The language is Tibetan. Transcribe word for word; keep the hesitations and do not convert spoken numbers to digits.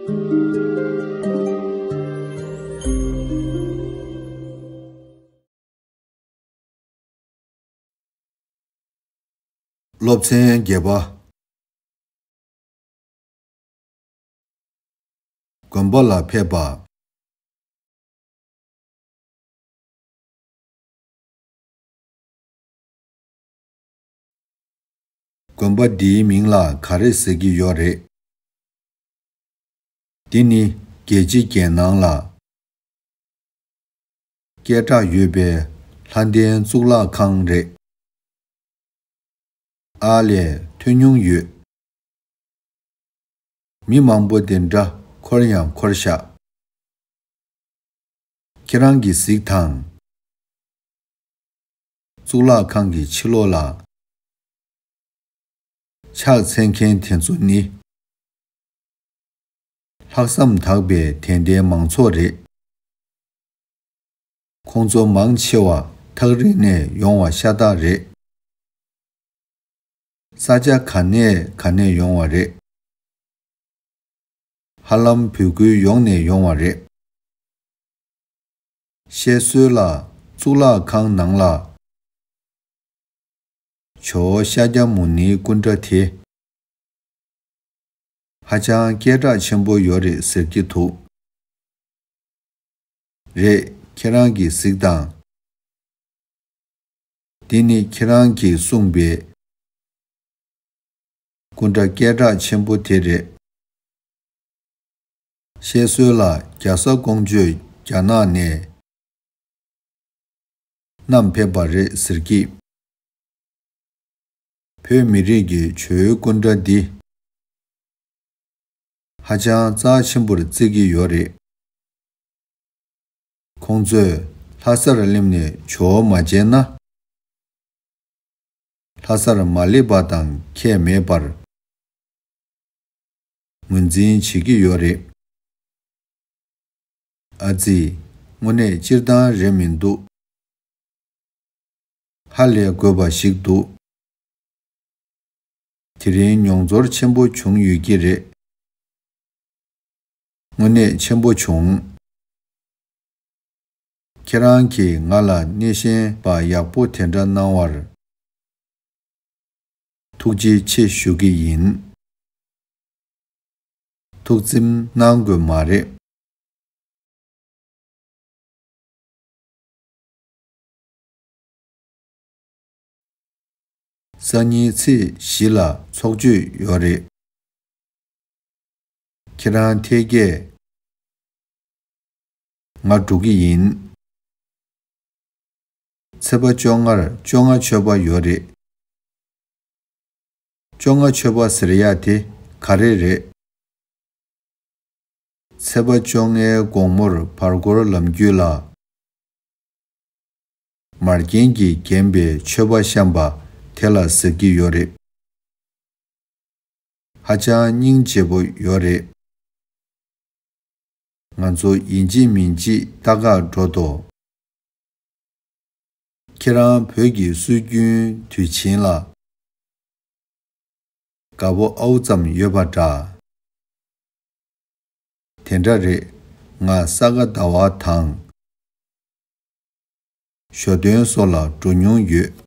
སློབ་ཚན་བརྒྱད་པ། དགོན་པ་ལ་ཕེབས་པ། དགོན་པ་འདིའི་མིང་ལ་ག་རེ་ཟེར་གྱི་ཡོད་རེད། འདི་ནི་རྒྱལ་སྤྱི་རྒྱལ་ནང་ལ་སྐད་གྲགས་ཡོད་པའི་ལྷ་ལྡན་གཙུག་ལག་ཁང་རེད། ཨ་ལས། ཐོས་མྱོང་ཡོད། མི་མང་པོ་དེ་འདྲ་འཁོར་ཡང་འཁོར་ཤག་ཁྱེད་རང་གིས་གཟིགས་དང་། གཙུག་ལག་ཁང་གི་ཕྱི་ལོགས་ལ་ཕྱག་འཚལ་མཁན་དེ་ཚོ་ནི། ལྷག་བསམ་དག་པའི་དད་ལྡན་མང་ཚོགས་རེད། ཁོང་ཚོ་མང་ཆེ་བ་ཐག་རིང་ནས་ཡོང་བ་ཤ་སྟག་རེད། ས་ཆ་ག་ནས་ག་ནས་ཡོང་བ་རེད། ཧ་ལམ་བོད་ཁུལ་ཡོངས་ནས་ཡོང་བ་རེད། བཤད་སྲོལ་ལ་གཙུག་ལག་ཁང་ནང་ལ་ཇོ་བོ་ཤཱཀྱ་མུ་ནེའི་སྐུ་འདྲ་དེ་ཧ་ཅང་སྐད་གྲགས་ཆེན་པོ་ཡོད་རེད་ཟེར་གྱི་འདུག་རེད། ཁྱེད་རང་གིས་གཟིགས་དང་། འདི་ནི་ཁྱེད་རང་གིས་གསུངས་པའི་སྐུ་འདྲ་སྐད་གྲགས་ཆེན་པོ་དེ་རེད། བཤད་སྲོལ་ལ་རྒྱ་བཟའ་ཀོང་ཇོས་རྒྱ་ནག་ནས་བསྣམས་ཕེབས་པ་རེད་ཟེར་གྱི། བོད་མི་རིགས་ཀྱི་ཇོའི་སྐུ་འདྲ་འདི་ཧ་ཅང་རྩ་ཆེན་པོར་བརྩི་གི་ཡོད་རེད། ཁོང་ཚོས་ལྷ་སར་སླེབས་ནས་ཇོ་བོ་མ་མཇལ་ན། ལྷ་སར་མ་སླེབས་པ་དང་ཁྱད་མེད་པར་ངོས་འཛིན་བྱེད་ཀྱི་ཡོད་རེད། ཨ་ཙི། དངོས་གནས་སྤྱིར་བཏང་རེད་མི་འདུག་ཧ་ལས་དགོས་པ་ཞིག་འདུག་དེ་རིང་མྱོང་ཚོར་ཆེན་པོ་བྱུང་ཡོད་ཀྱི་རེད། དངོས་གནས་ཆེན་པོ་བྱུང་། ཁྱེད་རང་གིས་ང་ལ་སྣེ་ཤན་པ་ཡག་པོ་དེ་འདྲ་གནང་བར་ཐུགས་རྗེ་ཆེ་ཞུ་གི་ཡིན། ཐུགས་ཚིམ་གནང་དགོས་མ་རེད། སང་ཉིན་ཚེས་བཞི་ལ་ཚོགས་ཆོས་ཡོད་རེད། ཁྱེད་རང་ཐད་ཀས། ང་འགྲོ་གི་ཡིན། ཚེས་པ་བཅོ་ལྔར་བཅོ་ལྔ་མཆོད་པ་ཡོད་རེད། བཅོ་ལྔ་མཆོད་པ་ཟེར་ཡག་དེ་ག་རེ་རེད། ཚེས་པ་བཅོ་ལྔའི་དགོང་མོར་བར་སྐོར་ལམ་རྒྱུད་ལ། མར་རྒྱན་གྱིས་བརྒྱན་པའི་མཆོད་པ་བཤམས་པ་དེ་ལ་ཟེར་གྱི་ཡོད་རེད། ཧ་ཅང་སྙིང་རྗེ་པོ་ཡོད་རེད། ང་ཚོ་ཡིན་གཅིག་མིན་གཅིག་ལྟ་གར་འགྲོ་དོ། ཁྱེད་རང་བོད་ཀྱི་སྲོལ་རྒྱུན་དུས་ཆེན་ལ་དགའ་པོ་ཨའུ་ཙམ་ཡོད་པ་འདྲ། དེ་འདྲ་རེད། ང་ས་ག་ཟླ་བ་དང་ཞོ་སྟོན་སོགས་ལ་འགྲོ་མྱོང་ཡོད།